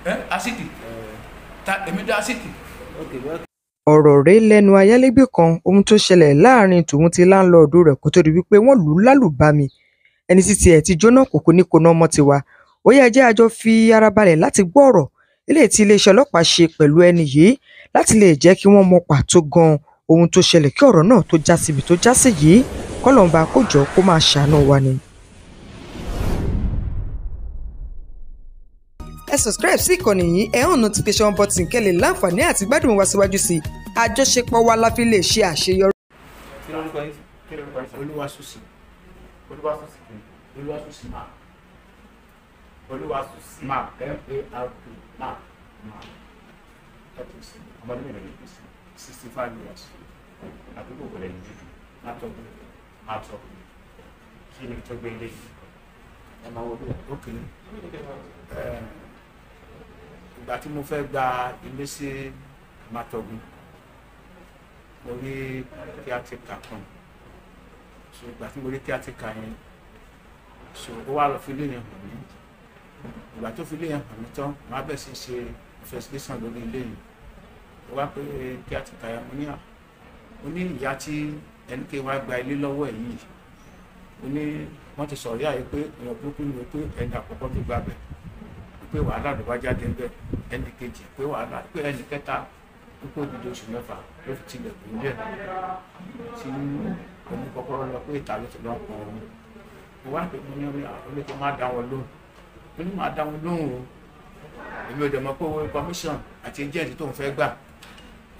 Ẹ ásìdì ta èmi dá ásìdì. Ọ̀rọ̀ rèé lẹ́nu ayálégbé kan. Ohun tó ṣẹlẹ̀ láàrin tòun ti láńlọ́ọ̀dù rẹ̀ kó tóó di wípé wọ́n lù ú lálùbami, ẹni tí tiẹ̀ ti jóná kò ní kóná mọ́ tiwa. Ó yá, ẹ jẹ́ á jọ fi ara balẹ̀ láti gbọ́ ọ̀rọ̀ eléyìí tí iléeṣẹ́ ọlọ́pàá ṣe pẹ̀lú ẹni yìí láti lè jẹ́ kí wọ́n mọ pàtó gan-an ohun tó ṣẹlẹ̀ kí ọ̀rọ̀ náà tó já síbi tó já sí yìí. Kọ́lọ́run kó jọ̀ọ́ kó máa ṣàánú wa ni. Ẹ subscribe sí ìkànnì yìí, ẹ hàn notification button kẹ́ lè láǹfààní àti gbádùn wa síwájú sí i. Àjọṣepọ̀ wa la fi lè ṣe àṣeyọrí. Kí lorúkọ yín? Kí lorúkọ yín? Olúwaṣùsì. Olúwaṣùsì kí ni? Olúwaṣùsì mark. Olúwaṣùsì. Mark, M-A-R-K, mark, mark. Ọmọdún mélòó ni? 65 years. Àdúgbò kò lẹ́nu dúdú. Mátọ̀gbé. Máa tọ́. Kí ni tó gbé ilé yìí? Ẹ máa wo bí. Ok. Ìgbà tí mo fẹ́ gba ilé sí Mátọ̀gbé, mo rí caretaker kan. So ìgbà tí mo rí caretaker yẹn, so ó wá lọ fi ilé yẹn hàn mí. Ìgbà tó fi ilé yẹn hàn mí tán, màá bẹ̀ sí ṣe investigation lórí ilé yẹn. Ó wá pé caretaker yẹn, mo ní à, mo ní ìyá tí ẹni kí wá gba ilé lọ́wọ́ ẹ̀ yìí, mo ní wọ́n ti sọ̀rí àyè pé èèyàn burúkú ni o, pé ẹni àkọ́kọ́ tó gbà bẹ̀ pé wàhálà ló bá jáde ń bẹ̀, ẹni kejì pé wàhálà, pé ẹni kẹta pé odidi oṣù 6 ló fi tilẹ̀kùn lẹ̀ tí omi kọ́kọ́rọ́ lọ, pé ìta ló ti lọ́ pọn omi. Mo wá pé mo ní omi àwọn olóko má dá wọn lóhùn. Mo ní má dá wọn lóhùn o. Èmi ò dẹ̀ mọ̀ pé owó commission àti agent tó ń fẹ́ gbà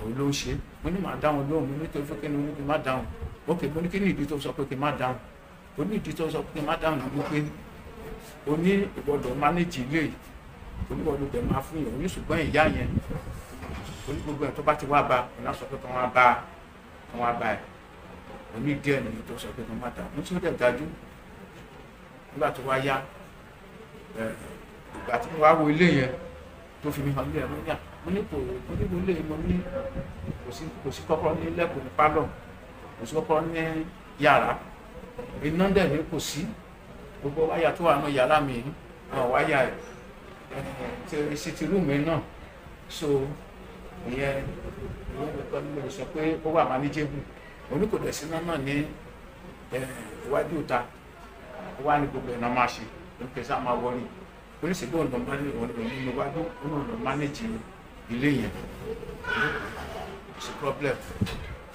òun ló ń ṣe. Mo ní má dá wọn lóhùn. Mo ní tó fẹ́ kí ni? Mo ní kí n má dáhùn. Ok, mo ní kí ni ìdí tó sọ pé kí n má dáhùn? Ó ní ìdí tó sọ pé kí n má dáhùn ní wípé o ní ìgbọ́dọ̀ manage ilé yìí, onígbọ́dọ̀ dẹ̀ máa fún yẹn. Oní ṣùgbọ́n ìyá yẹn, oní gbogbo ẹ̀ tó bá ti wá bá òun á sọ pé kí wọ́n wá bá ẹ̀. Oní díẹ̀ nìyí tó sọ pé kí wọ́n má dáhùn. Mo tí ó dẹ̀ dájú. Nígbà tó wá yá ẹ̀, ìgbà tí mo wá wo ilé yẹn tó fi mi hàn ilé yẹn, mo ní à, mo ní kò, mo ní wo ilé yẹn, mo ní kò sí kọ́kọ́rọ́ ní lẹ́kùn ní pálọ̀, kò sí kọ́kọ́rọ́ ní yàrá, iná dẹ̀ ní kò sí. Gbogbo wáyà tó wà ní yàrá mi, àwọn wáyà ẹ̀ ti sitting room mi náà. So ìyẹn nìkan ni mo lè sọ pé ó wà manageable. Òní kò dẹ̀ síná náà ní iwájú ìta. Ó wà ní gbogbo ẹ̀ náà máa ṣe ní kẹsàn án máa wọlé oníṣègùn ọ̀nà òun ní iwájú òun ọ̀nà manage ilé yẹn, kò sí problem.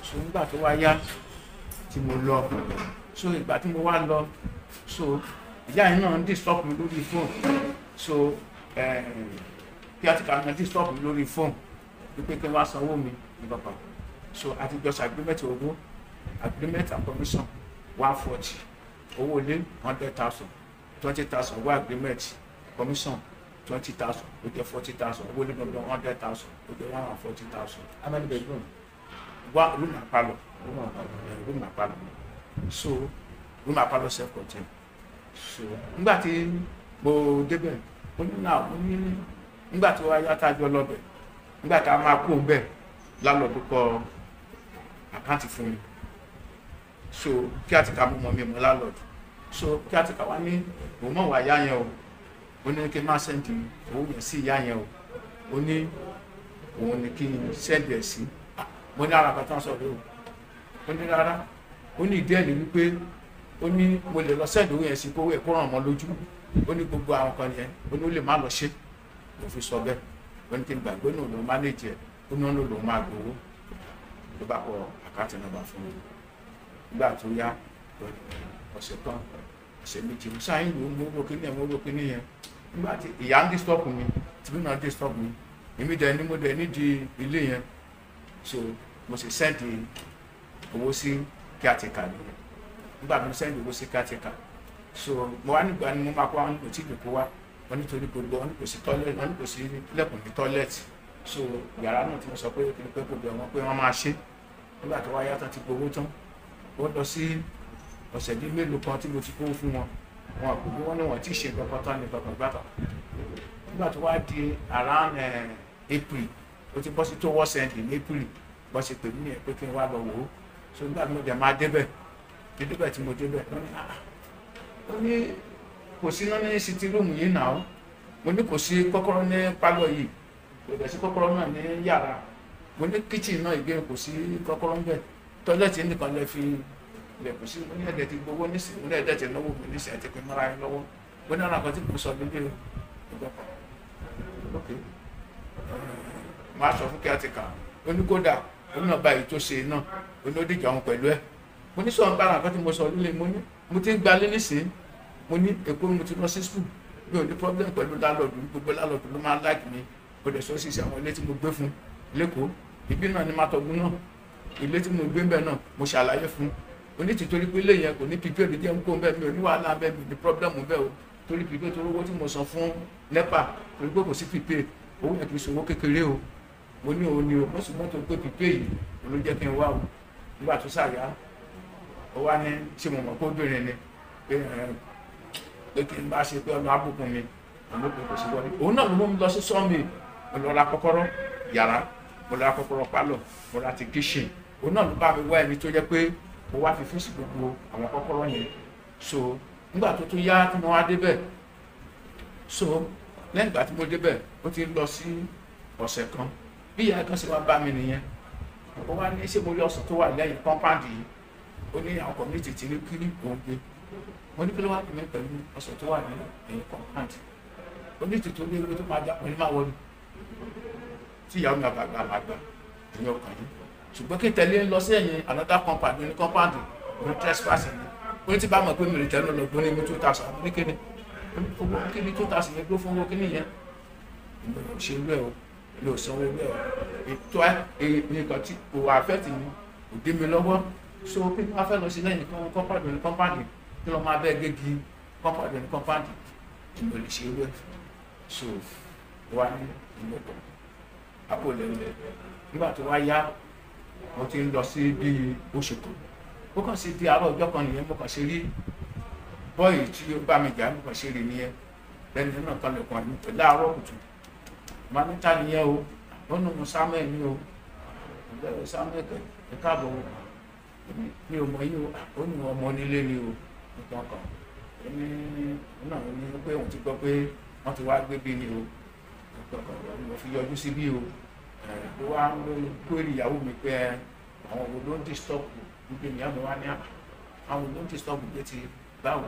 So nígbà tó wá yá tí mo lọ, so ìgbà tí mo wá lọ, so ìyá yẹn náà ń disturb mi lórí fóònù. So caretaker náà disturb mi lórí fóònù wípé kí n wá sanwó mi ní bàbá. So a ti jọ ṣe agreement owó, agreement and commission 140, owó ilé 100,000, 20,000 owó agreement, commission 20,000, ó jẹ́ 40,000. Owó ilé gbọ̀ngàn 100,000, ó jẹ́ 140,000. How many bedroom? One room and parlour. Room and parlour. Room and parlour. So room and parlour, self contained. So nígbà tí mo débẹ̀, mo ní náà, mo ní nígbà tí wọ́n yá tá a jọ lọ bẹ̀, nígbà tá a máa kó ń bẹ̀, landlord kọ account fún mi. So caretaker mú mọ́ mi mọ́ landlord. So caretaker wá ní òun mọ̀ wá yá yẹn o. Ó ní kí n má send owó yẹn sí ìyá yẹn o. Ó ní òun ní kí n send ẹ̀ sí. Mo ní ara kan tán sọ̀rọ̀ o. Ó ní rárá. Ó ní ìdí ẹ̀ ní wípé ó ní mo lè lọ send owó yẹn sí kówó ẹ̀ kó ràn mọ́ lójú. Ó ní gbogbo àwọn kan yẹn, ó ní ó lè má lọ ṣe. Mo fi sọ bẹ́ẹ̀. Ó ní kí n gbàgbé náà ló manage ẹ̀. Ó ní ó lòun máa gbowó. Ló bá kọ account number fún mi. Nígbà tó yá, ọ̀sẹ̀ kan, ọ̀sẹ̀ 2, mo sáyìn ló mo rò kíní yẹn, mo rò kíní yẹn. Nígbà tí ìyá ń disturb mi, tìbí náà disturb mi, èmi dẹ̀ ní mo dẹ̀ nídìí ilé yẹn. So mo sì send owó sí caretaker nìyẹn. Nígbà tí mo send owó sí caretaker, so mo wá nígbà ni mo máa kó àwọn kò tí ì lè kó wá. Wọ́n nítorí gbogbo wọn ní kò sí toilet, wọ́n ní kò sí lẹ́kùn ní toilet. So yàrá náà tí mo sọ pé kí n pé kò bẹ̀ wọ́n pé wọ́n máa ṣe. Nígbà tó wá yá tán ti gbowó tán, ó lọ sí ọ̀sẹ̀ bíi mélòó kan tí mo ti kó fún wọn, wọn kò bí wọ́n ní wọ́n ti ṣe nǹkan kan tán ní kankan gbàtà. Nígbà tó wá di around April, ó ti bọ́ sí tó wọ́ send ní April, bọ́ sí pè mí nìyẹn pé kí n wá lọ wò ó. So nígbà tí mo dẹ̀ máa débẹ̀, débẹ̀ tí mo débẹ̀, ó ní ah, ó ní kò sí iná ní sitting room yìí náà. Mo ní kò sí kọ́kọ́rọ́ ní pálọ̀ yìí, kò dẹ̀ sí kọ́kọ́rọ́ náà ní yàrá. Mo ní kíchìn náà ìgbé kò sí kọ́kọ́rọ́ ńbẹ̀, tọ́lẹ̀tì nìkan lẹ fi lẹ̀kùn sí. Mo ní ẹ̀dẹ̀ ti gbowó nísìnyí, mo ní ẹ̀dẹ̀ ti náwó mi nísìnyí àti pé mọ́ra yín lọ́wọ́. Mo ní àwọn kan tí mo sọ nílé ìgbà kan. Ok, màá sọ fún kíátíkà. Ó ní kódà ó ní ọba yìí tó ṣe náà, ó ní ó dìjà òun pẹ̀lú ẹ̀. Mo ní sọ̀rọ̀ bára nǹkan tí mo sọ nílé. Mo ní mo ti ń gbalé nísìnyí, mo ní Èkó mo ti lọ sí school, mi ò ní problem pẹ̀lú landlord. Gbogbo landlord ló máa ń like mi. Kò dẹ̀ sọ sísè àwọn ilé tí mo gbé fún lẹ́kọ̀ọ́ ìbí náà ní Mátọ̀gún náà, ilé tí mo gbé ń bẹ̀ náà, mo ṣàlàyé fún un ní tìtorí pé ilé yẹn kò ní pípé ló jẹ́ ń kó bẹ́ẹ̀. Mi ò ní wàhálà bẹ́ẹ̀, mi ò ní problem bẹ́ẹ̀ o, torí pípé, torí owó tí mo san fún NEPA, torí pé kò sí pípé, owó yẹn kì í ṣe owó kékeré o. Mo ní òun ni o, mo sì mọ́tò pé pípé yìí ló jẹ́ kí n wá o. Nígbà tó ṣàyà, ó wá ní ṣé mo mọ̀ pé obìnrin ni, pé pé kí n bá ṣe pé ọ̀nà àbùkù mi òun ló pè kò sí wọlé. Òun náà ló mú mi lọ sí sọ́ọ̀mì, mo lọ ra kọ́kọ́rọ́ yàrá, mo lọ ra kọ́kọ́rọ́ pálọ̀, mo ra ti kíṣìn. Òun náà ló bá mi wá ẹni tó jẹ́ pé mo wá fi fíìsì gbogbo àwọn kọ́kọ́rọ́ yẹn. So nígbà tó tún yá tí mo wá débẹ̀, so lẹ́yìn ìgbà tí mo débẹ̀, ó ti ń lọ sí ọ̀sẹ̀ kan, bí ìyá kan ṣe wá bá mi nìyẹn. Ó wá ní ṣé mo rí ọ̀sán tó wà lẹ́yìn compound yìí? Ó ní àwọn community ti ní kí òun gbé. Mo ní kí ló wá pè mí pẹ̀lú ọ̀sán tó wà ní ẹ̀yìn compound? Ó ní tìtò ní ewé tó máa já pẹ̀lú máa wọlé tí ìyàwó mi àgbàgbà àgbà ìyẹn ọkàn yìí, ṣùgbọ́n kí n tẹ̀lé ń lọ sí ẹ̀yìn another compound ní compound ní trespass ni. Ó ní tí bá mọ̀ pé mi lè tẹ̀lé lọ gbóní mi 2,000. Ní kíni owó kíni 2,000 yẹn gbó fún owó kíni yẹn? Èmi ò ṣe irú ẹ̀ o, mi ò sanwó irú ẹ̀ o. Ètò ẹ̀ nǹkan tí kò wà affect mi, kò dé mi lọ́wọ́. So kí ni wọ́n fẹ́ lọ sí lẹ́yìn compound ní compound, kí lọ́ máa bẹ́ẹ̀ gégi compound ní compound? Èmi ò lè ṣe irú ẹ̀. So wà ní ìmọ̀tọ̀ àpò lẹ́nu. Nígbà tó wá yá, mo ti ń lọ sí bíi oṣù kan, ó kàn sí di àárọ̀ ọjọ́ kan nìyẹn, mo kàn ṣe rí boy tí ó bá mi jà, mo kàn ṣe rí nìyẹn lẹ́nu náà kan lẹ̀kùn àmì pẹ̀lú àárọ̀ kùtù. Màá ní ta nìyẹn o? Ó nù mú Samuel ní o. Ọ̀gbẹ́ Samuel kẹ̀, ẹ káàbọ̀ o, mi ò mọ̀ yín o. Ó ní ọmọ onílé ni o, nǹkan kan. Ó ní náà ní pé òun ti gbọ́ pé wọ́n ti wá gbé bí ni o, nǹkan kan mo fi yọjú sí bí o. Ó wá ń query ìyàwó mi pé àwọn wo ló ń disturb níbi ìyá mi. Wá ní àwọn wo ló ń disturb gbé ti báwo?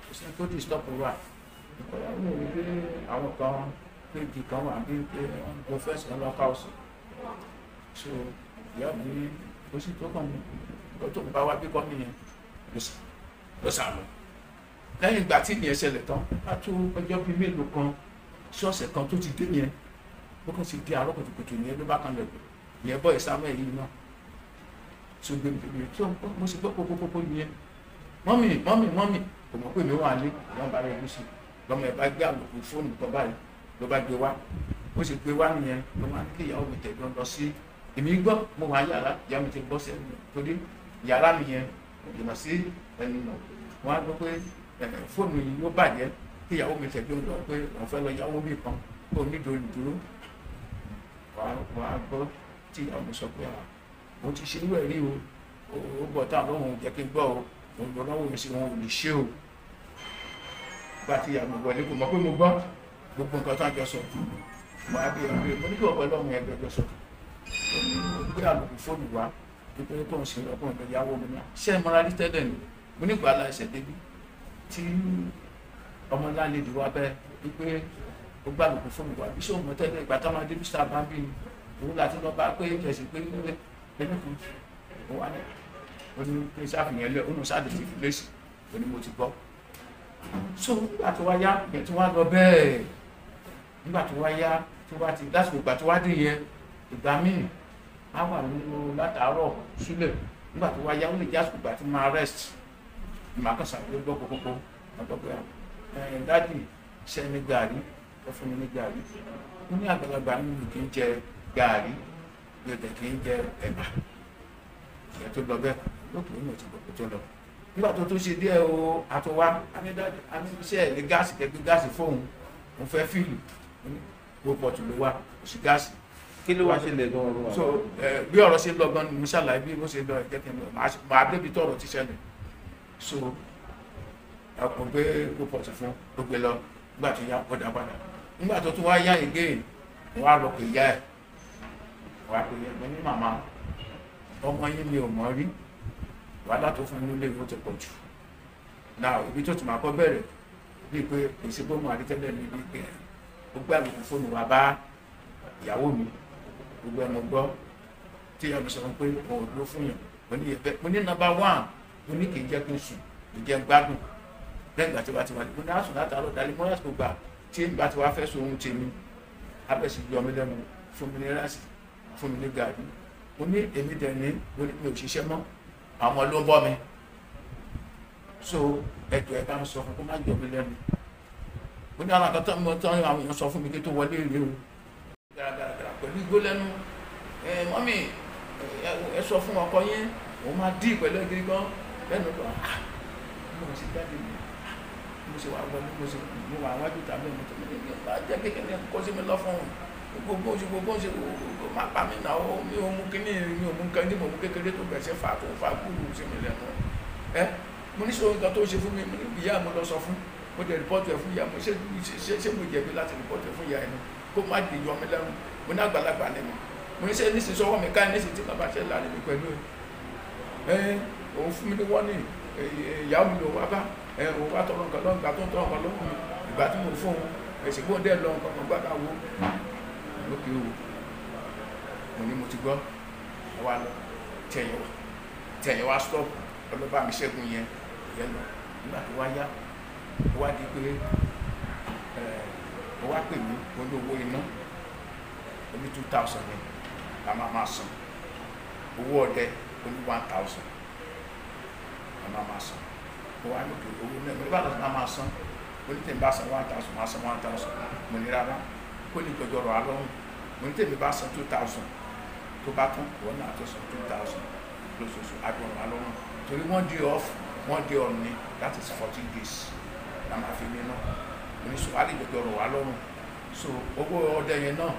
Kò sí tó disturb wa. Ìkọlá mi ò rí pé àwọn kan pé igi kan wà bí pé wọ́n go first wọn lọ ká ọ̀sán. So ìyá mi ní kò sí tó kàn mí, nǹkan tó ń bá wá bí kọ́ nìyẹn, ló sà lọ. Lẹ́yìn ìgbà tí ìyẹn ṣẹlẹ̀ tán, á tó ọjọ́ bíi mélòó kan sí ọ̀sẹ̀ kan tó ti dé yẹn, bó kàn sì di àárọ̀ kùtùkùtù nìyẹn, ló bá kan lẹ̀kùn ìyẹn, boy Samuel yìí náà tó gbé mi tó mo sì gbọ́ pópópópó nìyẹn, "Mummy, mummy, mummy." Kò mọ̀ pé mi wà ní ìwọ̀n bá rẹ̀ lùsì lọ́mọ ẹ̀ bá gbé àlòkù fóònù kan báyìí, ló bá gbé wá. Ó sì gbé wá nìyẹn, ló máa ní kí ìyàwó mi tẹ̀gbọ́n lọ sí. Èmi gbọ́, mo wà yàrá, ìyá mi ti bọ́ sí ẹnu, torí yàrá mi yẹn kò jìnnà sí ẹnu náà. Wọ́n á gbọ́ pé fóònù yìí ó bàjẹ́, kí ìyàwó mi tẹ̀gbọ́n lọ pé òun fẹ́ lọ yáwó bí kan kó nídìí olùdúró. Wàá gbọ́ tí ìyàwó mi sọ pé mo ti ṣe irú ẹ̀ rí o, ó bọ̀ táwọn lóhùn jẹ́ kí n gbọ́ o, òun lọ lọ́wọ́ mi sí, wọn ò lè ṣe o. Gba ti ìyàwó mi wọlé, kò mọ̀ pé mo gbọ́ gbogbo nǹkan tó àjọ sọ. Mo á bí ẹ pé mo ní kí wọ́n pẹ̀lú ọmọ ẹgbẹ́ jọ sọ. Ó ní mo gbé àlòkù fóònù wá wípé kó ń ṣe ọkùnrin lọ yáwó mi náà. Ṣé ẹ mọra rí tẹ́lẹ̀ ni? Mo ní gbàlá ẹsẹ̀ débi tí ọmọ lálejò wa bẹ́ẹ̀ wípé ó gbà àlòkù fóònù wá bí ṣé òun mọ̀ tẹ́lẹ̀? Ìgbà táwọn adébí sábà bá ń bí ni òun láti lọ bá pé ẹ̀sìn pé ẹni kan ó wà ní. Ó ní kí n ṣàfihàn lẹ, ó ní sáà lè ti fi lẹ́sì. Ó ní mo ti gbọ́. So nígbà tó wá yá yẹn tó wá lọ bẹ́ẹ̀, nígbà tó wá yá tó wá ti lásìkò ìgbà tó wá dé yẹn, ìgbà míì á wà nínú látàárọ̀ sílẹ̀. Nígbà tó wá yá, ó lè jẹ́ àsìkò ìgbà tí máa rest, màá kàn sàgbé gbọ́ kókókó, ọgbọ́ pé ẹ daddy, ṣe ní gàrí? Ó fún mi ní gàrí. Ó ní àgbàlagbà mi kì í jẹ gàrí, mi ò dẹ̀ kì í jẹ ẹ̀bà. Ìyẹn tó lọ bẹ́ẹ̀ lókè ní òtún gbogbo tó lọ. Nígbà tó tún ṣe díẹ̀ o, àtúwá àní daddy, àní iṣẹ́ ẹ̀ ní gáàsì kẹ́gbẹ́ gáàsì fóun, òun fẹ́ fill coal pot ló wà, kò sí gáàsì. Kí ló wá ṣẹlẹ̀ gan-an? So bí ọ̀rọ̀ ṣe lọ gan ni mo ṣàlàyé bí ó ṣe lọ. Jẹ́ kí n lọ, màá débi tọ̀rọ̀ ti ṣẹlẹ̀. So ọkùnrin gbé coal pot fún, ó gbé lọ. Nígbà tó yá, ó dá padà. Nígbà tó tún wá yá again, wọ́n á lọ pè yá ẹ̀, wọ́n á pè yá ẹ̀. Mo ní màmá, ọmọ yín mi ò mọ̀ rí, wàhálà tó fún mi nílé ìwé ti pọ̀ jù. Náà ibi tó ti máa kọ́ bẹ̀rẹ̀ bíi pé èsì gbóhùn àdítẹ́lẹ̀ mi bíi pé ó gbé àlùkò fóònù wa bá ìyàwó mi, gbogbo ẹnu gbọ́ tí ìyá mi sọ pé òun ò dúró fún yàn. Mo ní ẹ̀bẹ̀, mo ní nọ́mbà 1, mo ní kì í jẹ́ kí n sùn, kì í jẹ́ gbádùn. Lẹ́yìn ìgbà tí wàá ti wà ní, mo ní àsùn látàárọ̀ dalẹ́, mo ní àsìkò gbà tí ìgbà tí wàá fẹ́ sùn ohun tèmi, abẹ́sì yọ mí lẹ́nu, fún mi ní ráìsì, fún mi ní gàrí. Mo ní èmi dẹ̀ ní, mo ní mi ò ṣiṣẹ́ mọ́, àwọn ló ń bọ́ mi. So ẹ̀jọ̀ ẹ̀ bá mi sọ fún kó má yọ mí lẹ́nu. Mo ní àwọn àkàtà mi tán àwọn èèyàn sọ fún mi kí tó wọlé rèé o. Gàràgàrà pẹ̀lú igbó lẹ́nu. Ẹ mọ́mì, ẹ sọ fún ọkọ yín, òun máa dí pẹ̀lú ẹgiri gan lẹ́nu lọ. Mo sì jáde ní, mo sì wà wọlé, mo sì mo wà wájú tàbí mo tó ní ní bá jẹ́ kékeré kó sí mi lọ fún un. Gbogbo oṣù gbogbo oṣù gbogbo má pa mí náà, mi ò mú kíní, mi ò mú nǹkan tí mo mú kékeré tó bẹ̀rẹ̀ sí fà tó fà kúrú sí mi lẹ́nu. Ẹ mo ní sọ nǹkan tó ṣe fún mi, mo ní ìyá mi lọ sọ fún, mo dẹ̀ rìpọ́tù ẹ̀ fún ìyá mi, ṣé mo jẹ̀bi láti rìpọ́tù ẹ̀ fún ìyá ẹni kó má di yọ mi lẹ́nu. Mo ní àgbàlagbà ni mi, mo ní ṣe níṣẹ́ sọ́wọ́ mi káyọ̀ níṣẹ́ tí bàbá ṣe láàrin mi pẹ̀lú ẹ̀. Ẹ òun fún mi ní wọ́nì, ìyá mi ló wá bá, ẹ òun wá tọrọ nǹkan lọ́wọ́, ìgbà tó ń tọrọ nǹkan lọ́wọ́ mi, ìgbà tí mo fún un, ẹ̀sìn gbọ́n dẹ̀ lọ nǹkan kan gbàgbà wo. Lókè o, mo ní mo ti gbọ́, ẹ wá lọ, tẹ̀yìn wá stop, ọlọ́ba mi ṣẹ́gun yẹn, yẹn lọ. Nígbà tó wá yá, ó wá di pé ó wá pè mí, mo ní owó iná, ó ní 2000 ni la máa máa san, owó ọdẹ ó ní 1000 la máa máa san. Ó wá lókè owó náà, mo ní bàtà máa máa san, ó ní tèmi bá san 1000, máa san 1000, mo ní rárá, kó ní jọjọ rọ̀ á lọ́rùn. Mo ní tèmi bá san 2000, tó bá tán, ìwọ náà tó san 2000 lóṣooṣù, agbọ̀rọ̀ á lọ́rùn. Torí one day off, one day on ni, that is 14 days la máa fi níná. Mo ní sọ á lè jọjọ rọ̀ wá lọ́rùn. So owó ọdẹ yẹn náà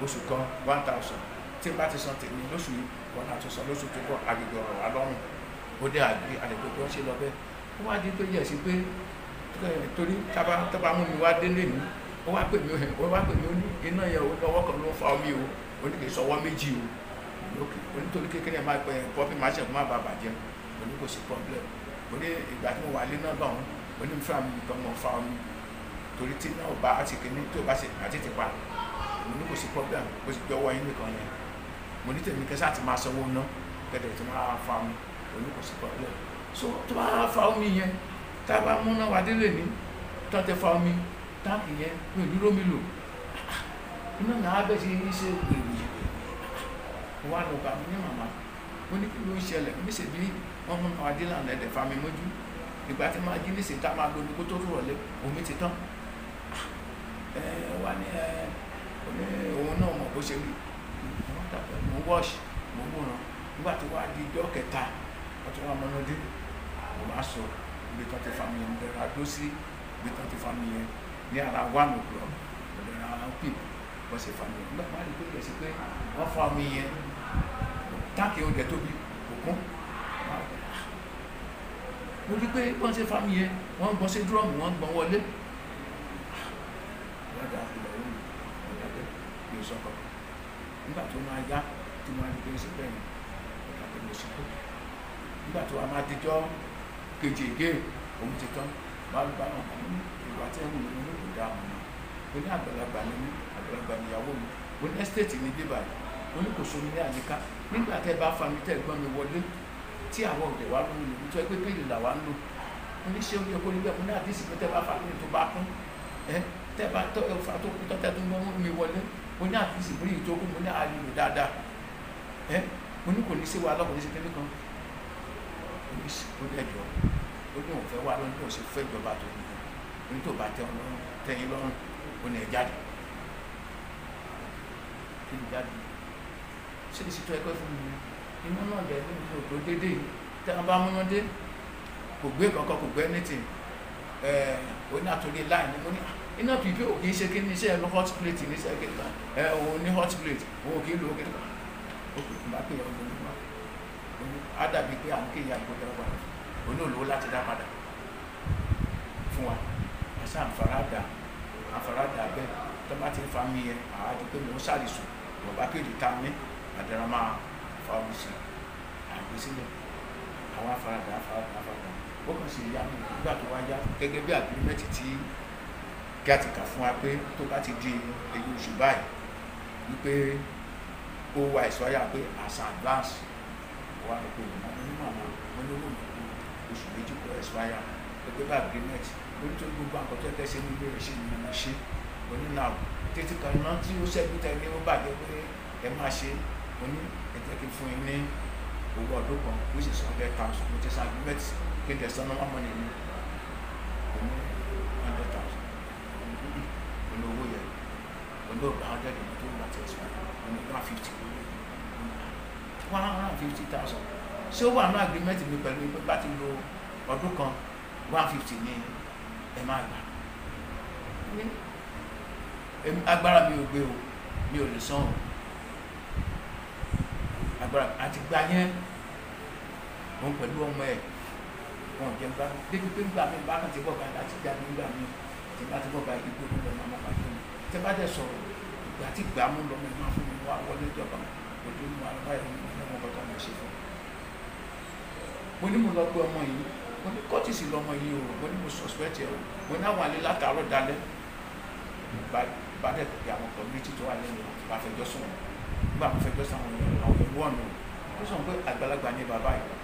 oṣù kan 1000, tí n bá ti san tèmi lóṣù yìí, wọn náà tó san lóṣù tó kọ, agbègbè ọ̀rọ̀ wá lọ́rùn. Ó dé àgbé àlejò tó ń ṣe lọ bẹ́ẹ̀. Ó wá di pé yẹ̀ sí pé torí tábà mú mi wá délé mi, ó wá pè mí, ó wá pè mí, ó ní iná yẹn ó lọ́wọ́ kan ló ń fa omi o, ó ní kì í sọwọ́ méjì o. Lókè ó ní torí kékeré máa pẹ pọ́pì máa ṣẹ̀kú má bàa bàjẹ́. Ó ní kò sí problem. Ó ní ìgbà tí mo wà lé náà lọ́hùn, ó ní fúnra mi nìkan mo fa omi torí tí náà bá àti kíní tó bá ṣe àti ti pa. Mo ní kò sí problem, ó sì jọ̀wọ́ yín nìkan yẹn. Mo ní tèmi kẹsà ti máa sanwó ná, kẹdẹ tí máa fa omi, ó ní kò sí problem. So tó bá fa omi yẹn, tá a bá múná wa délé ní, tó tẹ fa omi, táǹkì yẹn mi ò dúró mi lò. Iná náà á bẹ̀ sí ní ṣe wèrè. Mo wá lọ bá mi ní màmá, mo ní kí ló ń ṣẹlẹ̀, mo ní ṣèbí wọ́n múná wa délé àná ẹ̀dẹ̀ fa mi mójú. Ìgbà tí máa jí níṣe tá a máa lo omi kó tó rọ̀lẹ́, omi ti tán. Ẹ wá ní ẹ òun náà mọ̀ bó ṣe rí. Mo wọ́ọ̀ṣì, mo wòran. Nígbà tí wàá di ijọ́ kẹta, wọ́n ti wá mọ́ná dé. Mo bá sọ ibi tí wọ́n ti fa mi yẹn, mo dẹ̀ra dó sí ibi tí wọ́n ti fa mi yẹn ní ara 1 o'clock. Mo dẹ̀ra pip bó ṣe fa mi yẹn. Nígbà tí wọ́n á rí pé kẹ̀ sí pé wọ́n fa mi yẹn, táǹkì oúnjẹ tóbi kò kún. Mo rí pé wọ́n ṣe fa mi yẹn, wọ́n ń gbọ́n sí dúrọ́ọ̀mù, wọ́n ń gbọ́n wọlé. Wọ́n dà ìyàwó mi, mo dákẹ́, mi ò sọ kankan. Nígbà tó máa yá, tí mo rí pé ṣe bẹ́ẹ̀ ni, mo dákẹ́, mo sì kú. Nígbà tó a máa dijọ́ kejì ègé, òun ti tán. Bá ló bá wọn kàn ní ìwà tí ẹ̀rù mi ní kò dáa mọ̀ náà. Mo ní àgbàlagbà ni mí, àgbàlagbà ni ìyàwó mi. Mo ní ẹ́stéètì ní bíbá yìí. Mo ní kò sómi ní àyíká. Nígbà tẹ́ bá fa mi tẹ́ gbọ́n mi wọlé, tí àwọn òde wa lóhùn lòun tó ẹgbẹ́ kéèlì làwa ń lò. Mo ní ṣé ó yẹ kó níbẹ̀, mo ní àdísì pé tẹ́ bá fa mi tó bá kún. Ẹ tẹ́ bá tọ́ ẹ fa tó kún tọ́tẹ́ tó mọ́ mi wọlé. Mo ní àdísì mo ní ìtókù, mo ní àlè lò dáadáa. Ẹ mo ní kò ní sí wàhálà, kò ní sí kíní kan. Ó ní ẹjọ́, ó ní òun fẹ́ wá lọ́dún, ó sì fẹ́ ìjọba tó ní. Ó ní tó bá tẹ́ ọ lọ́rùn, tẹ́yìn lọ́rùn, ó ní ẹ jáde. Kí ni jáde? Ṣé ìṣètò ẹgbẹ́ fún mi ni? Iná náà dẹ̀ ní ìlú òdò dédé yìí. Tí a bá múná dé, kò gbé kankan, kò gbé anything. Ó ní àtòrí line ni mo ní iná pípé ò kì í ṣe kí ní iṣẹ́ lọ hot plate ní iṣẹ́ kí ní òun ní hot plate, òun ò kì í lò ó kí ní. Ó kò bá pè é ọdún nípa. Á dàbí pé à ń kéye àgbo dá padà. Ó ní olówó láti dá padà fún wa. Àṣà àǹfàràdà, àǹfàràdà bẹ́ẹ̀. Tó bá ti ń fa mi yẹn, àá di pé mò ń ṣàlìsùn bọ̀bá kéde ta ní àdàrà máa fa omi sí àgbésílẹ̀. Àwọn afárádà afárádà afárádà ó kàn sí ìyá mi nígbà tó wá yá, gẹ́gẹ́ bí agreement tí kí a ti kà fún wa pé tó bá ti di èyí oṣù báyìí wípé ó wá ìsọyà pé as advance wà ló pé mo ní màmá mo ní owó mi kú oṣù méjì kó expire gẹ́gẹ́ bí agreement. Mo ní tó gbogbo àkọ́ tó tẹ́ ṣe ní ilé rẹ̀ ṣe ni mo ṣe. Mo ní náà títí kan náà tí ó ṣẹ́gun tẹ ní ó bàjẹ́ pé ẹ máa ṣe. Mo ní ẹ jẹ́ kí n fún yín ní owó ọdún kan which is 100,000. Mo ti san agreement kí n tẹ̀sán normal money ni. Mo ní 100,000 mo ní owó yẹn, mo ní ọgbà 100 mo tó gbà tí expire. Mo ní 150, 150,000. Ṣé ó wà ní agreement mi pẹ̀lú pé bá ti lo ọdún kan 150 ní ẹ máa gbà? Agbára mi ò gbé o, mi ò lè san o. Agbára àti gba yẹn wọn pẹ̀lú ọmọ ẹ̀ wọn jẹ́ gbá débi pé ńgbà mi bá kàn ti bọ̀ báyìí láti gbá mi ńgbà mi tí bá ti bọ̀ báyìí igbó ló lọ máa pàdé mi. Tẹ́ bá dẹ̀ sọ̀rọ̀ ìgbà tí gbà mú lọ́mọ ẹ̀ máa fún mi wá wọlé ìjọba ojú mi wà lọ́wọ́ ẹ̀rọ mi ní ọmọ kọ́tọ́ mi ṣe fún mi. Mo ní mo lọ gbé ọmọ yìí, mo ní kọ́tìsì lọmọ yìí o, mo ní mo suspect ẹ o, mo ní àwọn àlè látàárọ̀ dalẹ́ bá dẹ̀ pé àwọn community tó wà lẹ́yìn bá fẹjọ́ sùn wọn. Nígbà mo fẹjọ́ sùn àwọn èèyàn àwọn ìwọ ọ̀nà ó sọ pé àgbàlagbà ni bàbá yìí,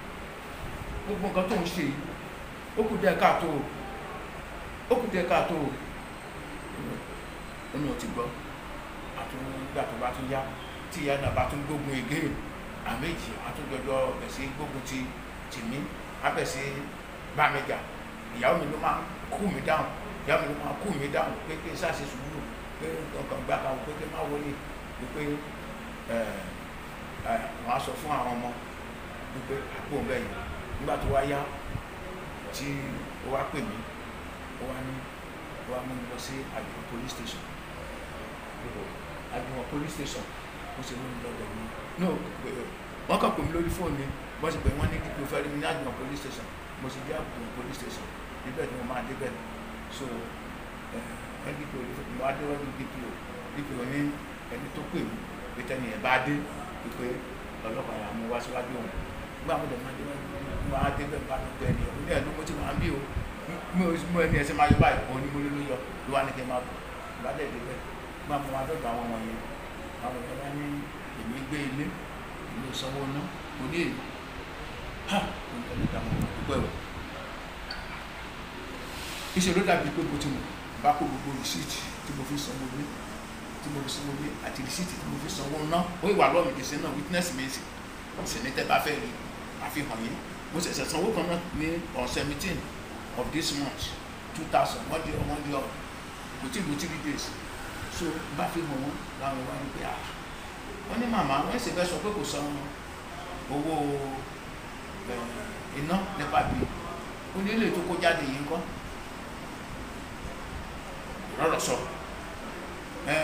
gbogbo nǹkan tó ń ṣe yìí ó kù díẹ̀ káàtó o, ó kù díẹ̀ káàtó o. Ó ní o ti gbọ́. Àtúngbà tó bá tún yá tí ìyá náà bá tún gbógun again àméjì àtúnjọjọ bẹ̀ sí gbógun ti tìmí abẹ̀ sí bá mi jà. Ìyàwó mi ló máa ń cool mi down, ìyàwó mi ló máa ń cool mi down pé kí n ṣàṣe sùúrù, pé nǹkan gbà kan pé kí n má wọlé, wípé wọ́n á sọ fún àwọn ọmọ wípé àpò ń bẹ̀ yìí. Nígbà tó wá yá tí ó wá pè mí, ó wá ní ó wá mú mi lọ sí Àjùwọ̀n police station. Àjùwọ̀n police station ó ṣe mú mi lọ bẹ̀ mí. No, wọ́n kàn pè mí lórí fóònù ni, wọ́n sì pé wọ́n ní kí o fẹ́ rí mi ní Àjùwọ̀n police station. Mo sì dé Àjùwọ̀n police station níbẹ̀ ni mo máa débẹ̀. So NDPO mo wá dé wájú DPO. DPO ní ẹni tó pè mí pé tẹ́ni ẹ̀ bá dé pé ọlọ́pàá yà mú wá síwájú òun. Nígbà mo dẹ̀ máa dé wájú mo wá débẹ̀ bá mi pẹ́ ẹni ẹ̀ ní ẹ̀ ló mo ti máa ń bí o, mo ẹni ẹ̀ ṣe máa yọ báyìí òun ni mo lé ló yọ ló wá ní kí n máa bọ̀. Bá dẹ̀ débẹ̀ nígbà mo wá dọ̀dọ̀ àwọn ọmọ yẹn, àwọn yẹn wá ní èmi gbé ilé èmi ò sanwó ná, mo ní èmi ha mo ní ẹni dààmú dúpẹ́ o. Ìṣe ló dàbí pé mo ti mọ̀ bá kó gbogbo rìsíìtì tí mo fi sanwó ilé tí mo fi sanwó ilé àti rìsíìtì tí mo fi sanwó ná, ó ìwà lọ́ọ̀ mi dèsè náà witness mi sì ní tẹ́ bá fẹ́ rí àfihàn yín. Mo ṣẹ̀ṣẹ̀ sanwó kan náà ní on 17 of this month 2000 wọ́n di wọ́n di kò tí ì lo 3 days. So bá fi hàn wọ́n láwọn wá ní pé ah wọ́n ní màmá wọ́n sì fẹ́ sọ pé kò san owó iná nípa bí ó ní ilé tó kó jáde yìí ńkọ́ rọrọ sọ ẹ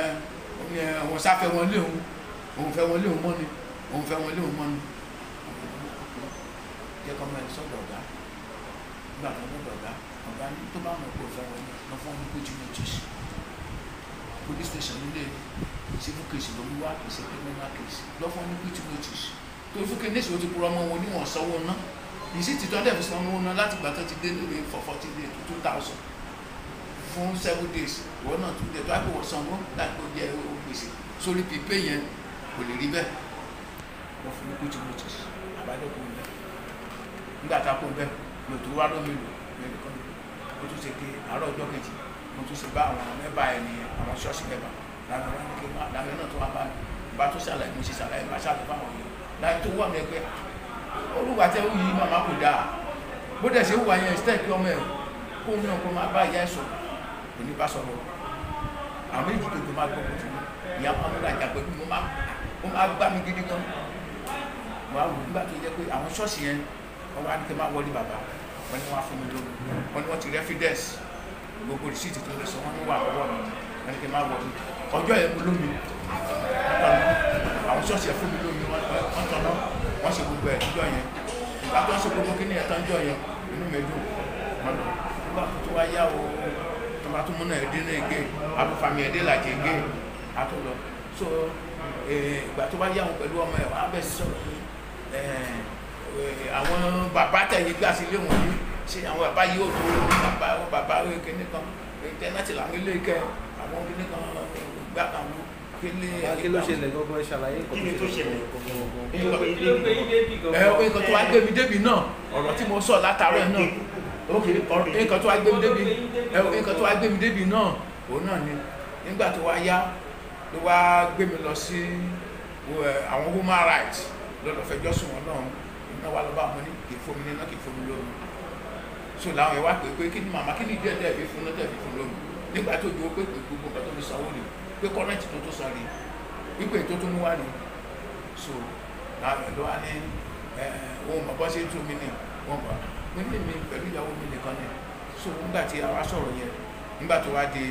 òun sáfẹ́ wọn lé òun, òun fẹ́ wọn lé òun mọ́ni, òun fẹ́ wọn lé òun mọ́ni. Jẹ́ kọ́ mẹ́rin sọ́dọ̀ ọ̀gá. Nígbà tó ń lọ́dọ̀ ọ̀gá, ọ̀gá ní tó bá mọ̀ pé òun fẹ́ wọn lé lọ fún wọn pé notice police station nílé civil case ló ń wá, kì í ṣe criminal case, lọ fún wọn ní notice tó fún kéde ó ti kúrò ọmọ wọn níwọ̀n sanwó ná ìsì tìtọ́ dẹ̀ fi sanwó ná láti gbà tó ti dé lórí for 14 days to 2000 fún 7 days. Ìwọ náà tún dẹ̀ tó àpò wọ́n sanwó láti kó jẹ́ owó gbèsè sórí pípé yẹn kò lè rí bẹ́ẹ̀. Wọ́n fún mi quick notice àbájọ kò ń bẹ́ẹ̀. Nígbà tá a kò ń bẹ́ẹ̀ mi ò tó wá lómi lò mi ò kọ́ mi. Ó tún ṣe pé àárọ̀ ọjọ́ kejì mo tún ṣe bá àwọn mẹ́bà ẹni àwọn ṣọ́ọ̀ṣì mẹ́bà làwọn wá ní kí n làwọn náà tó wá bá mi bá tó ṣàlàyé mo ṣe ṣàlàyé bá ṣàlàyé fáwọn yẹn láì tó wà mí pé olúwa tẹ ó yí màmá kò dáa bó dẹ̀ ṣe wà yẹn step ọmọ ẹ̀ kó náà kó máa bá ìyá ẹ̀ sọ̀rọ̀ kò ní bá sọ̀rọ̀. Àwọn méjì tó tó máa gbọ́ kó tún ìyá máa múra jà pẹ̀lú mo máa gbá mi gidi gan. Wàá wò nígbà tó jẹ́ pé àwọn ṣọ́ọ̀ṣì yẹn wọ́n wá ní kí n máa wọlé bàbá wọ́n ní wọ́n á fún mi lómi, wọ́n ní wọ́n ti rẹ́fídẹ́ẹ̀sì gbogbo rìsíìtì tó lè sọ wọ́n ní wà lọ́wọ́ mi, wọ́n ní kí n máa wọlé. Ọjọ́ yẹn mo lómi, àwọn ṣọ́ọ̀ṣì yẹn fún mi lómi, wọ́n tọ́ná wọ́n ṣe gbogbo ẹ̀ níjọ́ yẹn. Ìgbà tó ń ṣe gbogbo kíní ẹ̀ tán níjọ́ yẹn inú mi dùn. Wọ́n lọ nígbà tó wá yá o tó Tó bá tún múná ẹ̀dín náà gé, àtúnfàmì ẹ̀dín làjẹ̀ gé, àtún lọ. So ìgbà tó bá yá wọn pẹ̀lú ọmọ ẹ̀ wọ́n á bẹ̀ sọ̀rọ̀ àwọn bàbá tẹ̀yìn gbà sílé wọn yìí, ṣé àwọn bàbá yìí ò tó bàbá àwọn bàbá kíní kan tẹ́nàtì làwọn ilé kẹ àwọn kíní kan gbà kan wú. Kí ló ṣẹlẹ̀ gangan? Ẹ ṣàlàyé nǹkan tó ṣẹlẹ̀ gangan. Nǹkan tó wá gbé mi débi náà, ọ̀rọ̀ tí mo sọ látàárọ̀ náà, nǹkan tó wá gbé mi débi, nǹkan tó wá gbé mi débi náà, òun náà ni nígbà tó wá yá ló wá gbé mi lọ sí àwọn human rights lọ́dọ̀ fẹjọ́ sùn wọn náà, iná wa lọ bá wọn ní kì í fún mi níná, kì í fún mi lómi. So làwọn yẹn wá pé pé kí ni màmá, kí ni díẹ̀ díẹ̀ fi fún náà tẹ̀ fi fún lómi nígbà tó ju pé gbogbo nǹkan tó fi sanwó rè, pé kọ́rẹ́ǹtì tó tó san rè, wípé tó tó mú wá rè. So làwọn yẹn ló wá ní ohun mọ̀ bọ́ ṣe ń tún mi ní wọn bọ̀ mo ní mi pẹ̀lú ìyàwó mi nìkan ni. So nígbà tí a wá sọ̀rọ̀ yẹn, nígbà tó wá di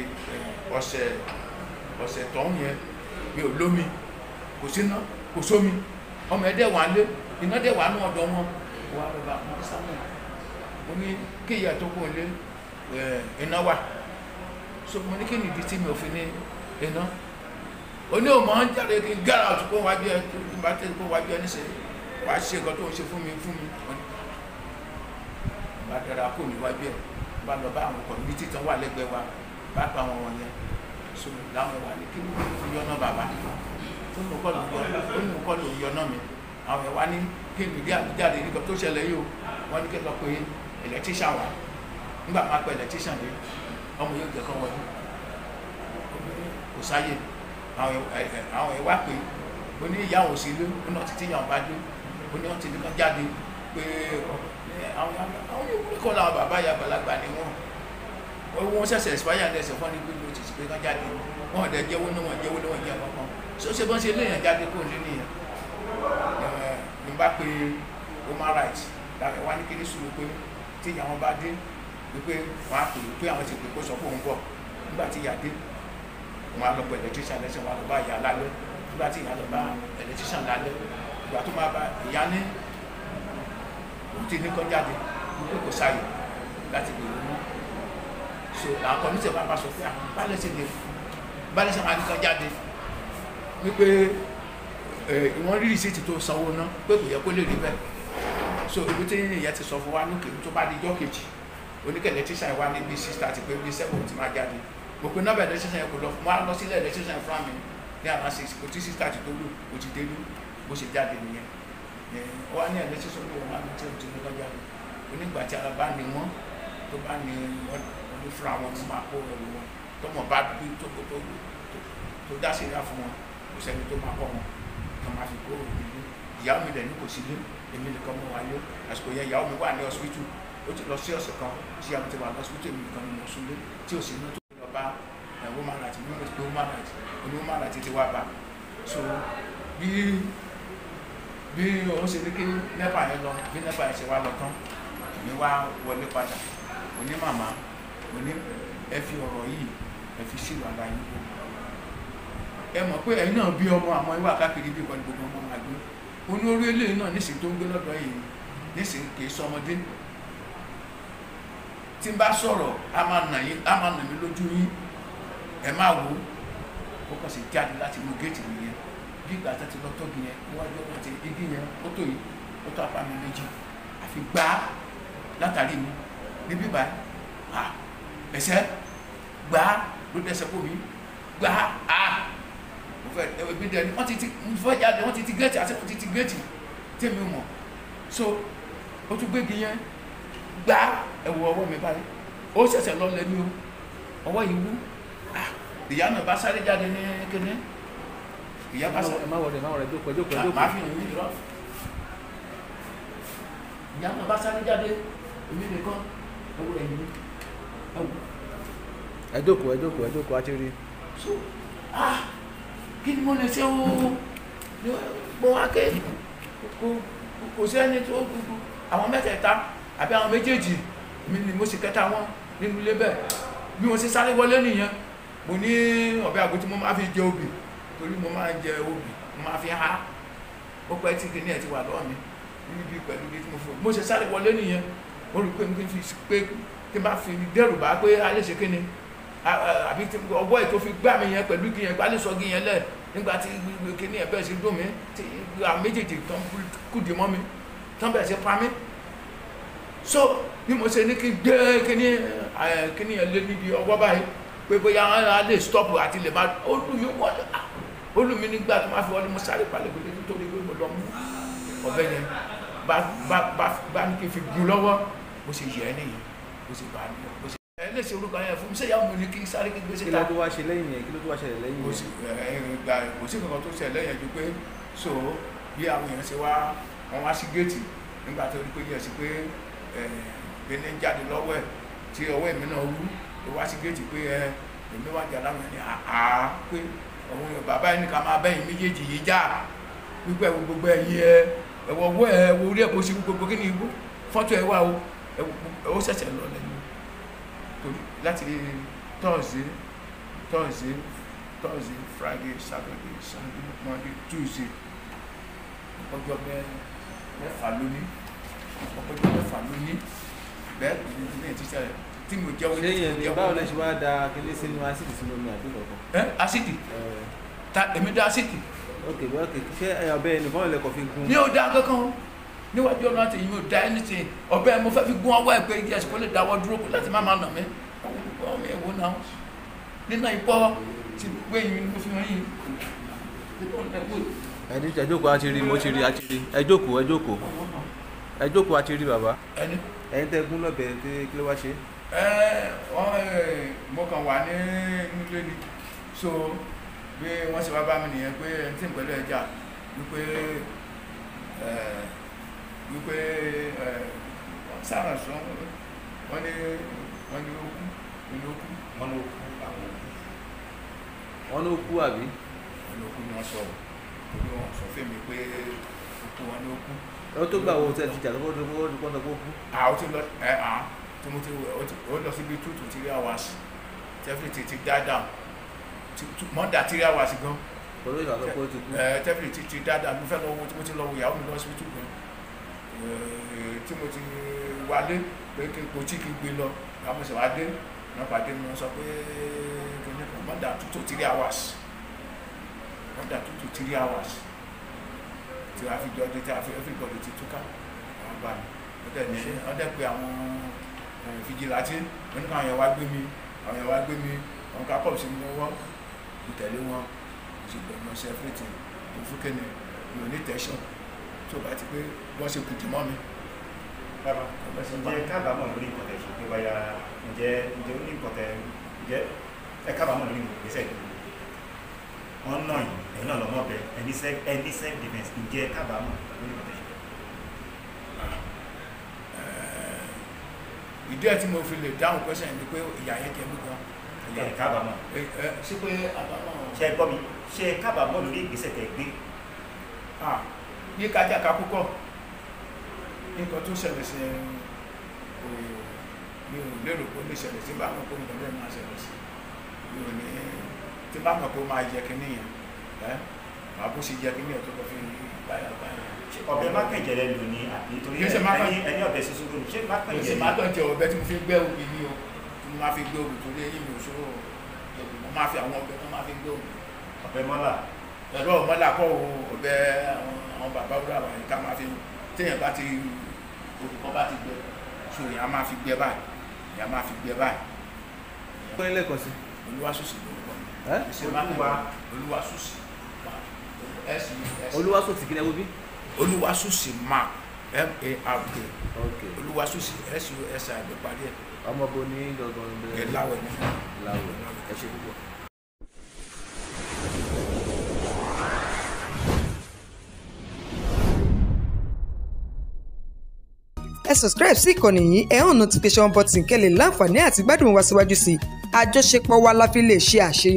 ọ̀sẹ̀ tọ̀hún yẹn, mi ò lómi, kò síná, kò sómi, ọmọ ẹ̀ dẹ̀ wà lé, iná dẹ̀ wà nù ọ̀dọ̀ wọn. Wà lọ bá wọn Samuel, mo ní kí ìyá tó kún lé iná wà. So mo ní kí nìdí tí mi ò fi ní iná? Ó ní òmò ń jáde kí n get out kó wájú ẹ, tó bá tẹ kó wájú ẹ níṣẹ́ wàá ṣe nǹkan tó ń ṣe fún mi fún mi. Bá dára kó níwájú ẹ, bá lọ bá àwọn community tán wà lẹ́gbẹ̀ẹ́ wa, bá pa àwọn wọ̀nyẹn. So làwọn wà ní kí ló fi yọ̀nà bàbá tó ní kọ́ ló ń yọ̀nà mi. Àwọn ẹ̀ wá ní kí n lè jáde nígbà tó ṣẹlẹ̀ yìí o, wọ́n ní kí n lọ pé electrician wà. Nígbà máa pe electrician dé, ọmọ yóò jẹ́ kán wọlé, kò sáyè. Àwọn ẹ̀ wá pé ó ní ìyá òun sí ilé, ó náà títí ìyá òun bá dé, ó ní wọ́n ti ní kán jáde pé àwọn yòókù kọ́ làwọn bàbá ìyá àgbàlagbà ni wọ́n wọ́n ṣẹ̀ṣẹ̀ expire ní ẹsẹ̀ fún ní pé ló ti ti pé kán jáde, wọ́n ọ̀dẹ̀ jẹ́wọ́ náà, wọ́n jẹ́wọ́ náà, wọ́n jẹ́ kankan. So ṣé bọ́n ṣe léèyàn jáde kó lé nìyẹn? Ní bá pé human rights làwọn wá ní kí ní sùúrù pé tí ìyá wọn bá dé wípé wọn á pè pé àwọn ti pè kó sọ pé òun bọ̀. Nígbà tí ìyá dé, wọn á lọ pẹ̀ electrician lẹ́sẹ̀, wọn á lọ bá ìyá lálẹ́. Nígbà tí ìyá lọ bá electrician lálẹ́, ìgbà tó máa bá ìyá ní òun ti ní kán jáde wípé kò sáyè láti gbèrò mọ́. So làwọn community bá sọ pé balẹ̀ ṣe lè balẹ̀ ṣe máa ní kán jáde wípé wọ́n rí rìsíìtì tó sanwó ná pé kò yẹ kó lè rí bẹ́ẹ̀. So ibi tí ìyẹn ti sọ fún wa lókè tó bá di ijọ́ kejì, oníkẹ̀lẹ́ tíṣà wá ní bíi 6:30 pé bíi 7 ti máa jáde. Mo pe nọ́mbà electrician yẹn kò lọ, mo á lọ sílẹ̀ electrician yẹn fúnra mi ní àwọn 6, kò tí 6:30 tó lù, kò ti dé lù, bó ṣe jáde nìyẹn. Ó wá ní electrician ló wà ní tí ó ti ní kán jáde. Onígbà tí ara bá ní wọ́n tó bá ní wọ́n ní fúnra wọn tó máa kó ẹrù wọn, tọmọ bá bí tó dá sí ìyá fún wọn, kò sẹ́ni tó máa kọ́ wọn tó máa fi kó ìlú. Ìyá mi dẹ̀ ní kò sí lé, èmi nìkan mọ̀ wáyé. Àsìkò yẹn ìyàwó mi wà ní hospital, ó ti lọ sí ọ̀sẹ̀ kan tí ìyàwó ti wà ní hospital, èmi nìkan ni mo sùn lé tí ò sí iná tó lọ bá human rights ní pé human rights oní human rights ti wá bá. So bí òun ṣe ní kí NEPA yẹn lọ, bí NEPA yẹn ṣe wá lọ tán, èmi wá wọlé padà. Oní màmá, oní ẹ fi ọ̀rọ̀ yìí ẹ fi sílùú ara yín wò. Ẹ mọ̀ pé ẹ̀yin náà bí ọmọ àmọ́ ìwà káàkiri bí ìkànnì gbogbo ọmọ máa gbé. Oní orí eléyìí náà nísìnyí tó ń gbé lọ́dọ̀ yìí nísìnyí kì í sọmọdé. Tí n bá sọ̀rọ̀ a máa nà yín, a máa nà mí lójú yín, ẹ máa wò ó. Ó kàn sí jáde láti inú géètì nìyẹn. Bí ìgbà tó ti lọ tọ́gi yẹn níwájú ọ̀nà àti igi yẹn, ó tó yìí, ó tó apá mi méjì, àfi gbá látàrí mi níbí báyìí. Ẹsẹ̀ gbá ló dẹ́sẹ̀ kó mi gbá. Mo fẹ́ ẹbí dẹni wọ́n ti ti mo fẹ́ jáde, wọ́n ti ti géètì àti wọ́n ti ti géètì tèmi mọ̀. So ó tún gbégi yẹn gbá, ẹ̀wọ̀ ọwọ́ mi báyìí, ó ṣẹ̀ṣẹ̀ lọ lẹ́ni o, ọwọ́ yìí wú. Ìyá náà bá sáré jáde ní kíní, ìyá bá sáré. Ẹ má wọlé, ẹ má wọlé, jókòó jókòó jókòó. Màá fi hàn yín lọ. Ìyá náà bá sáré jáde, èmi nìkan, ẹwọ ẹ̀yìn ẹwọ. Ẹ jókòó, ẹ jókòó, ẹ jókòó, a ti rí. So kí ni mo lè ṣe o? Mo wá ké kò sí ẹni tó gbogbo àwọn mẹ́tẹ̀ẹ̀ta àbí àwọn méjèèjì mi ni mo sì kẹta wọn nínú ilé bẹ́ẹ̀. Bí wọ́n ṣe sáré wọlé nìyẹn. Mo ní ọ̀bẹ àgbo tí mo máa fi jẹ obì, torí mo máa ń jẹ obì, mo máa fi há. Ó pẹ́ tí kìnìún ẹ̀ ti wà lọ́wọ́ mi níbi pẹ̀lú ibi tí mo fò. Mo ṣe sáré wọlé nìyẹn. Mo rò pé kí n fi pé kí n bá fi dẹ́rù bá pé a lè ṣe kíni. Àbí ọwọ́ ẹ̀ tó fi gbá mi yẹn pẹ̀lú igi yẹn gbálẹ̀ sọ́gi yẹn lẹ̀ nígbà tí kíní ẹ̀ bẹ́ẹ̀ sí dùn mí, tí àwọn méjèèjì tán kùdì mọ́ mi, tán bẹ̀rẹ̀ sí pa mí. So bí mo ṣe ní kí gbé kíní yẹn lé níbi ọwọ́ báyìí pé bóyá a lè stop àti lè máa ó lù mí wọlé, ó lù mí nígbà tó máa fi wọlé, mo sáré palẹ̀ kò lè nítorí pé mo lọ mú ọ̀bẹ yẹn bá ní kí n fi gún lọ́wọ́, bó ṣe yẹ ẹ́ nìyẹn, bó ṣe bá bó ṣe ẹ lè ṣe orúkọ yẹn fún mi. Ṣé ìyá mi ní kí sáré kí gbèsè Kí ta ló tó wá ṣe lẹ́yìn yẹn? Kí ló tó wá ṣẹlẹ̀ lẹ́yìn kò yẹn? sí gba kò sí kankan tó ṣẹlẹ̀ yẹn ju pé so bí àwọn èèyàn ṣe wá wọn wá sí géètì nígbà tó rí pé yẹ sí pé gbẹ̀lẹ́ ń jáde lọ́wọ́ ẹ̀ tí ọwọ́ èmi náà wú, ló wá sí géètì pé èmi wá jà láwọn ẹni àá pé òun yóò bàbá yìí ní ká máa bẹ́yìn méjèèjì yìí já wípé ẹ̀wọ̀ gbogbo ẹ̀yìn ẹ̀ ẹ̀wọ̀ ọwọ́ ẹ̀ ẹ̀wọ̀ orí ẹ̀ kò sí gbogbo kí ni igbó fọ́tò ẹ̀ wá o, ẹ̀ ó ṣẹ̀ṣẹ̀ lọ lẹ́nu torí láti Thursday, Friday, Saturday, Sunday, Monday, Tuesday, ọjọ́ mẹ́fà lóní, ọjọ́ mẹ́fà lóní bẹ́ẹ̀ ní ti ṣẹlẹ̀ tí mo jẹ́wọ́. Ṣé yẹn ni báwo lẹ ṣe wá da kíní sínú ásìdì sínú omi àbí kankan? Ẹ ásìdì ta èmi dá ásìdì. Ok ok, ṣé ọ̀bẹ nìkan lè kàn fi gún? Mi ò dá kankan níwájú ọ̀nà àti èyí mi ò dá anything. Ọ̀bẹ mo fẹ́ fi gún ọwọ́ ẹ̀ pé yes kó lè dáwọ́ dúró kó láti má máa nà mí. Ọwọ́ mi ẹ̀wọ̀ náà nínú ìpọ́ tí gbé yìí ni mo fi hàn yìí. Ẹni ẹ jókòó, a ti rí, mo ti rí, a ti rí. Ẹ jókòó, ẹ jókòó, ẹ jókòó, a ti rí bàbá. Ẹni Ẹni tẹ́ gún lọ́bẹ kí ló wá ṣe? Mo kàn wà ní nílé ni, so bí wọ́n ṣe wá bá mi nìyẹn pé ẹni tí ń pẹ̀lú ẹja wípé wípé sára sọ wọ́n ní ó kú, wọ́n ní ó kú, Wọ́n ló kú àwọn òkú. Wọ́n ló kú àbí? Wọ́n ní ó kú ni wọ́n sọ, torí wọ́n sọ fún mi pé ó kú, wọ́n ní ó kú. Ó tó gbà wo tẹ́ ti jà lọ́wọ́ lọ́wọ́ lọ́wọ́ lọ́wọ́ kú? Ó ti lọ tí mo ti ó lọ síbi 2 to 3 hours tẹ́fìlì ti die down more than 3 hours gan. Pẹ̀lú ìgbà tó kó ti kú. Tẹ́fìlì ti die down. Mo fẹ́ lọ wo tí mo ti lọ wo ìyàwó mi lọ hospital gan, tí mo ti wálé pé kí n kò tí kí n gbé lọ, àwọn ṣe wá dé wọn pàdé mi, wọn sọ pé kí ni kan more than 2 to 3 hours, more than 2 to 3 hours tí a fi jọ dé, tí a fi everybody ti túká àwọn bá mi. Wọ́n dẹ̀ pé àwọn fìjìláńtì, wọ́n ní káwọn yẹn wá gbé mi, àwọn yẹn wá gbé mi, àwọn ká pọ̀ sí mi lọ́wọ́, mo tẹ̀lé wọn, mo sì gbẹ̀mọ̀ sí everything tó fún kéne mi ò ní tẹ̀sán tó bá ti pé wọ́n ṣe kùtì mọ́ mi. Bàbá, ǹjẹ́ kábàámọ̀ lórí nǹkan tẹ́ ṣe pé báyà ǹjẹ́ ó ní nǹkan tẹ́ ǹjẹ́ ẹ kábàámọ̀ lórí ìgbésẹ̀ yìí? Wọ́n nà yín, ẹ̀yin náà lọ́mọ bẹ ẹni self defence, ǹjẹ́ kábàámọ̀ lórí nǹkan tẹ́ ṣe? Ìdí ẹ̀ tí mo fi lè dáhùn question ni pé ìyà yẹn jẹ mí gan. Ẹ kábàámọ̀. Ṣé pé àbámọ̀? Ṣé ẹ gbọ́ mi? Ṣé ẹ kábàámọ̀ lórí ìgbésẹ̀ tẹ́ gbé? Yí kájà ká púpọ̀ nǹkan tó ṣẹlẹ̀ sí mi ò lérò pé ó lè ṣẹlẹ̀ sí, bá mọ̀ pé nǹkan bẹ́ẹ̀ máa ṣẹlẹ̀ sí mi ò ní tí bá mọ̀ pé ó máa yẹ kínní yẹn màá bó ṣe yẹ kínní yẹn tó lọ fi báyà báyà. Ọ̀bẹ mákànjẹ lẹ lò ní àbí torí ẹni ọ̀bẹ sísun lónìí, ṣé mákànjẹ? Kì í ṣe mákànjẹ, ọ̀bẹ tí mo fi gbẹ́ obì ni o, tí mo máa fi gbẹ́ obì torí eyín mi ò ṣòro, mo máa fi àwọn ọ̀bẹ tó máa fi gbẹ́ obì. Ọ̀bẹ mọ́là? Ẹ̀rọ mọ́là kọ́ o, ọ̀bẹ àwọn bàbá wúrà wà yìí ká máa fi téèyàn bá ti olùkọ́ bá ti gbẹ so èèyàn máa fi gbẹ báyìí, èèyàn máa fi gbẹ báyìí. Pẹ́ lẹ́ẹ̀kan sí. Olúwaṣùsì lórúkọ mi. Olúwaṣùsì. Olúwaṣùsì kí ni ẹ wo bí? Olúwaṣùsì Mark, M-A-R-K. Olúwaṣùsì S-U-S-I ló parí ẹ̀. Ọmọ bo ní gangan bẹ́ẹ̀? Ìlàwẹ̀ ni. Ìlàwẹ̀, ẹ ṣe púpọ̀. Ẹ subscribe sí ìkànnì yìí, ẹ hàn notification button kẹ́ lè láǹfààní àti gbádùn wa síwájú sí i. Àjọṣepọ̀ wa la fi lè ṣe àṣeyọrí.